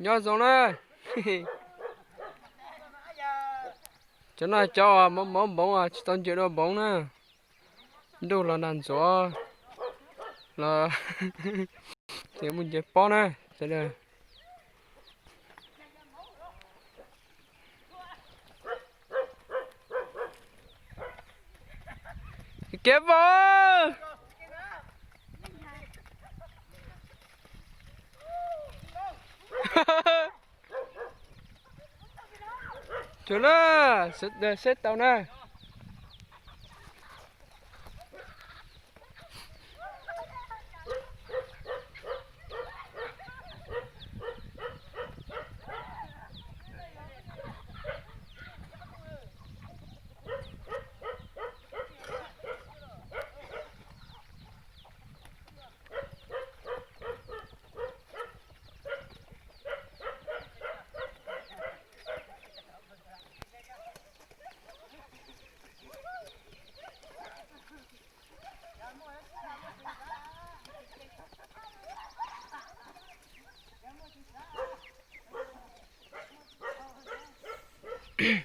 Nyob zoo na. Cov no cov uas mov mov npoov tsis tau ncw dua npoov na. Ntuj los nag ntxuav los ces mus nce pob na. Kev vau. Tsuav na, seb tau na.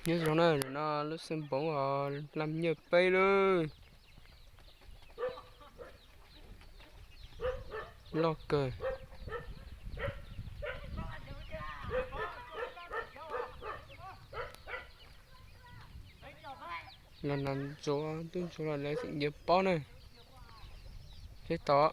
Nyob zoo na, no lub xeev npoov os, laj nyiaj peb lawm. Loj kawg. Los nag ntxuav, ntuj ntxuav los lawv tseem nce pob na. Seb tau.